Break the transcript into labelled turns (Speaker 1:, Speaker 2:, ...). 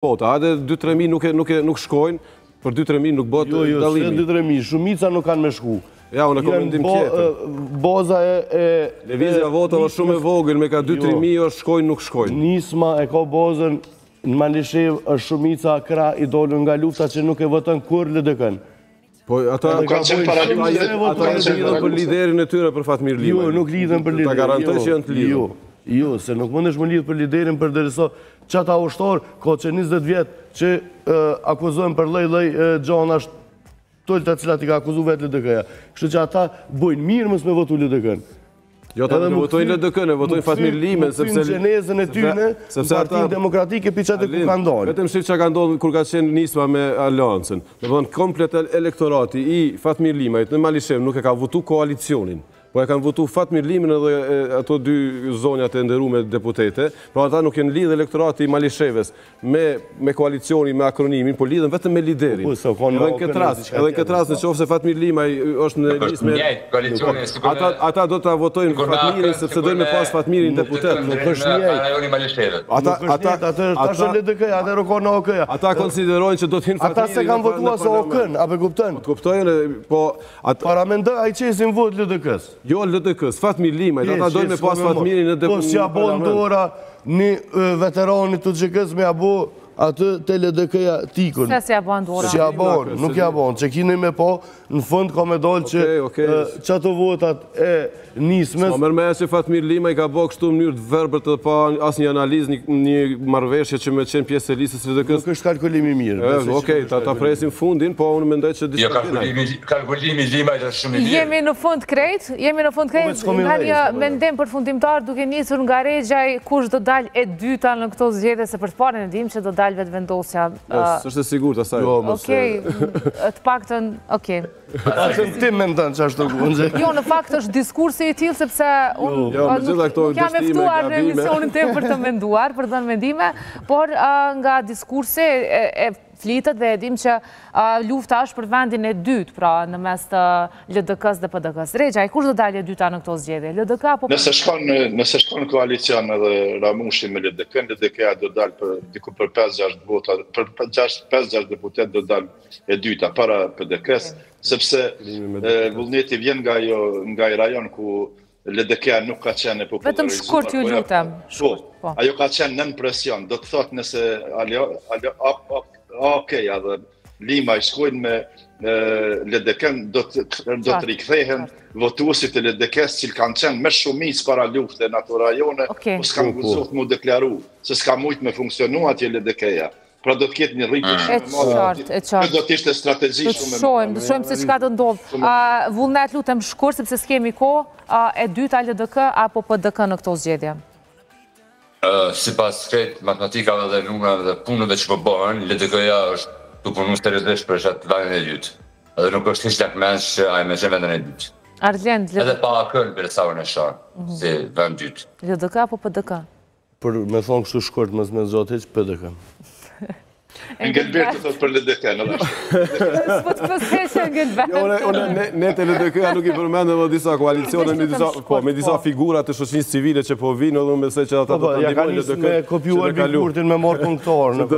Speaker 1: Vota, hajde 2-3 mijë nuk e nuk e nuk shkojnë, për 2-3 mijë nuk bëhet
Speaker 2: jo, jo,
Speaker 1: dallimi.
Speaker 2: Jo, jo, 2-3 mijë, shumica nuk kanë me shku.
Speaker 1: Ja, unë kam mendim tjetër.
Speaker 2: Baza e e
Speaker 1: Lëvizja e votave është shumë e vogël, me ka 2-3 jo. mijë është shkojnë, nuk shkojnë.
Speaker 2: Nisma e ka bazën në Malishevë është shumica krah i dolën nga lufta që nuk e voton kurrë LDK-n.
Speaker 1: Po ata
Speaker 3: nuk kanë qenë para luftës,
Speaker 1: ata janë të lidhur për liderin e tyre për Fatmir
Speaker 2: Limajn. Jo, nuk lidhen për liderin.
Speaker 1: Ta garantoj
Speaker 2: jo,
Speaker 1: që janë të lidhur.
Speaker 2: Jo, jo, se nuk mundesh me u lidh për liderin përderisa qata ushtarë ka që 20 vjet që akuzohen për lloj-lloj gjanash të cilat i ka akuzu vetë LDK-ja. Kështu që ata bojnë mirë mos me votu LDK-n.
Speaker 1: Jo, ata nuk votojnë LDK-në, votojnë Fatmir Limën,
Speaker 2: sepse... Në gjenezën e tyne, në Partinë Demokratike, pi qaty ku kanë
Speaker 1: dalë. Vetëm shih çka ka ndodhë kur ka qenë nisma me Aleancën. Domethënë, komplet elektorati i Fatmir Limajt në Malishevë nuk e ka votu koalicionin. Po e kanë votu Fatmir Limën edhe ato dy zonjat e nderume deputete. Pra ata nuk janë lidhë elektorati i Malishevës. me me koalicionin, me akronimin, po lidhen vetëm me liderin.
Speaker 2: Po, po,
Speaker 1: edhe në këtë rast, edhe në këtë rast, në qoftë se Fatmir Limaj është në
Speaker 4: listë me koalicionin,
Speaker 1: ata ata do ta votojnë Fatmirin sepse dojnë me pas Fatmirin deputet.
Speaker 2: Nuk është
Speaker 4: njëjtë.
Speaker 1: Ata ata
Speaker 2: ata tash LDK, ata rrokon në AAK.
Speaker 1: Ata konsiderojnë që do të hynë
Speaker 2: Fatmiri. Ata s'e kanë votuar as AAK-n, a po kupton?
Speaker 1: Po të kuptojnë, po
Speaker 2: ata Paramendo ai qesin votë LDK-s.
Speaker 1: Jo LDK-s, Fatmir Limaj, ata dojnë me pas Fatmirin në
Speaker 2: deputet. Po s'ja bon dora një veterani të UÇK-së me ja bo atë te LDK-ja tikun.
Speaker 5: Se s'ja bon dora?
Speaker 2: S'ja bon, nuk ja bon. Që kini me po, në fund ka me dalë që qato votat e nismës...
Speaker 1: S'ma merr menja që Fatmir Limaj ka bo kështu në mënyrë të verbër të pa asnjë analizë, një marrëveshje që me qenë pjesë e listës së
Speaker 2: LDK-së. Nuk është kalkulim i
Speaker 1: mirë. Okej, ta presim fundin, po unë mendoj që
Speaker 4: Jo, kalkulimi i Limajt është shumë i
Speaker 5: mirë. Jemi në fund krejt, jemi në fund krejt, po, nga një po, mendim përfundimtar duke nisur nga Rexhaj, kush do dalë e dyta në këto zgjedhje, se për të parën e dimë që do dalë Vetëvendosja.
Speaker 1: Jo, s'është e sigurt asaj.
Speaker 2: Jo,
Speaker 5: okej, të paktën, okej.
Speaker 2: Paktën ti mendon që ashtu
Speaker 5: gundë. Jo, në fakt është diskursi i tillë, sepse unë
Speaker 1: jo,
Speaker 5: nuk jam e ftuar në emisionin tim për të menduar, për të dhënë mendime, por nga diskursi e flitet dhe e dim që lufta është për vendin e dytë, pra në mes të LDK-së dhe PDK-së. Rexhaj, kush do dalë e dyta në këto zgjedhje? LDK apo
Speaker 3: Nëse shkon nëse shkon koalicion edhe Ramushi me LDK-n, LDK-ja do dalë për diku për 5-6 vota, për 5-6 deputetë do dalë e dyta para PDK-së, sepse vullneti vjen nga ajo nga ai rajon ku LDK-ja nuk ka qenë e
Speaker 5: popularizuar. Vetëm shkurt ju
Speaker 3: po
Speaker 5: lutem.
Speaker 3: Po, po, ajo ka qenë nën presion, do të thotë nëse AAK-ja dhe Limaj shkojnë me LDK-n, do të do të rikthehen votuesit e LDK-së që kanë qenë me shumicë para lufte në ato rajone, po s'kanë po, po. guxuar m'u deklaru, se s'ka mujt me funksionu atje LDK-ja. Pra do të ketë një rritje
Speaker 5: mm. shumë e madhe. E qartë, e qartë.
Speaker 3: Do të ishte strategji
Speaker 5: shumë e madhe. Shohim, do shohim se çka do ndodhë. Vullnet lutem shkurt sepse s'kemi kohë, e dyta LDK apo PDK në këto zgjedhje?
Speaker 4: Sipas krejt matematikave dhe numrave dhe punëve që po bëhen, LDK-ja është tu punu seriozisht për atë vendin e dytë. Edhe nuk është hiç lakmendsh që ai me qenë vendin e dytë.
Speaker 5: Arlind,
Speaker 4: Edhe pa AAK-në për sa unë e shoh, mhm. si vend
Speaker 5: dytë. LDK apo PDK?
Speaker 2: Për me thonë kështu shkurt, mos me zgjat hiç PDK.
Speaker 3: Engelberti thotë për LDK-në,
Speaker 5: edhe ashtu. S'po të pëshesh Engelbert.
Speaker 1: Jo, unë ne ne te LDK-ja nuk i përmendëm edhe disa koalicione me disa, po, me disa po. figura të shoqërisë civile që po vinë edhe unë besoj që ata
Speaker 2: po, do
Speaker 1: ta
Speaker 2: ndihmojnë LDK. Ja kanë me kopjuar Kurtin me marrë punëtor në.